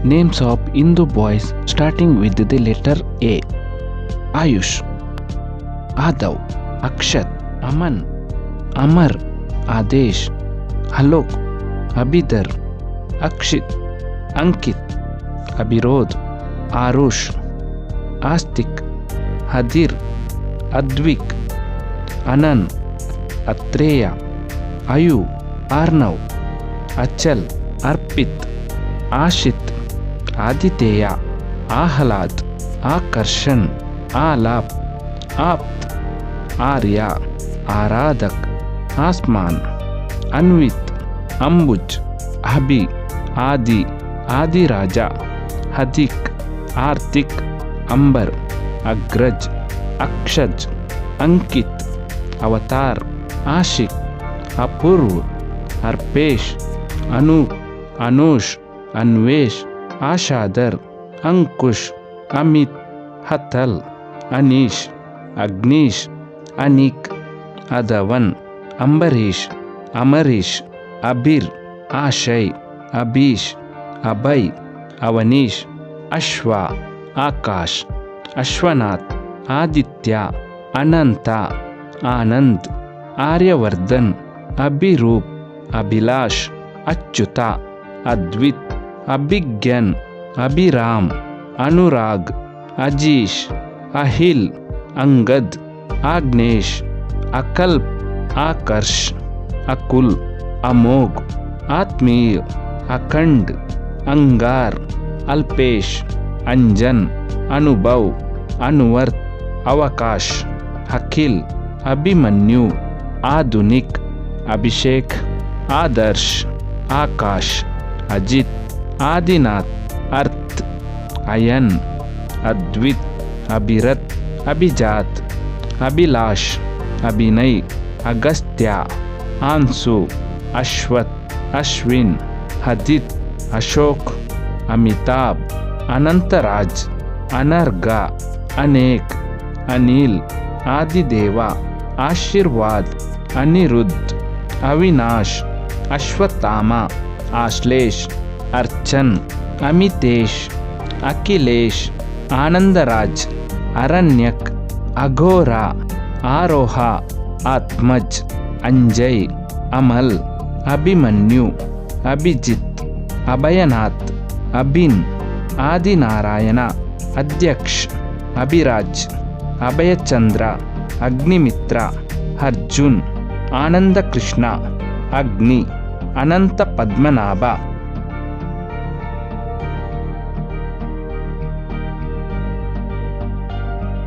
Names of Hindu boys starting with the letter A. Ayush, Aadav, Akshat, Aman, Amar, Adesh, Alok, Abhidhar, Akshit, Ankit, Abhirodh, Arush, Astik, Hadir, Advik, Anan, Atreya, Ayu, Arnav, Achal, Arpit, Ashit, Aditeya, Ahlad, Akarshan, Alap, Apt, Arya, Aradhak, Asman, Anvit, Ambuj, Abhi, Adi, Adiraja, Hadik, Arthik, Ambar, Agraj, Akshaj, Ankit, Avatar, Ashik, Apurv, Arpesh, Anup, Anush, Anvesh, Ashadar, Ankush, Amit, Hatal, Anish, Agnish, Anik, Adhavan, Ambarish, Amarish, Abhir, Ashay, Abhish, Abhay, Avanish, Ashwa, Akash, Ashwanath, Aditya, Ananta, Anand, Aryavardhan, Abhiroop, Abhilash, Achyuta, Advit, Abhigyan, Abhiram, Anurag, Ajeesh, Ahil, Angad, Agnesh, Akalp, Akarsh, Akul, Amogh, Atmiya, Akhand, Angar, Alpesh, Anjan, Anubhav, Anuvarth, Avakash, Akhil, Abhimanyu, Adhunik, Abhishek, Adarsh, Akash, Ajit, Adinath, Arth, Ayan, Advit, Abhirath, Abhijat, Abhilash, Abhinay, Agastya, Ansu, Ashwath, Ashwin, Hadith, Ashok, Amitabh, Anantharaj, Anargha, Anek, Anil, Adideva, Ashirvad, Anirudh, Avinash, Ashwatthama, Ashlesh, Archan, Amitesh, Akhilesh, Anandaraj, Aranyak, Aghora, Aroha, Atmaj, Anjay, Amal, Abhimanyu, Abhijit, Abhayanath, Abhin, Adinarayana, Adhyaksh, Abhiraj, Abhayachandra, Agnimitra, Arjun, Anandakrishna, Agni, Anantha Padmanabha.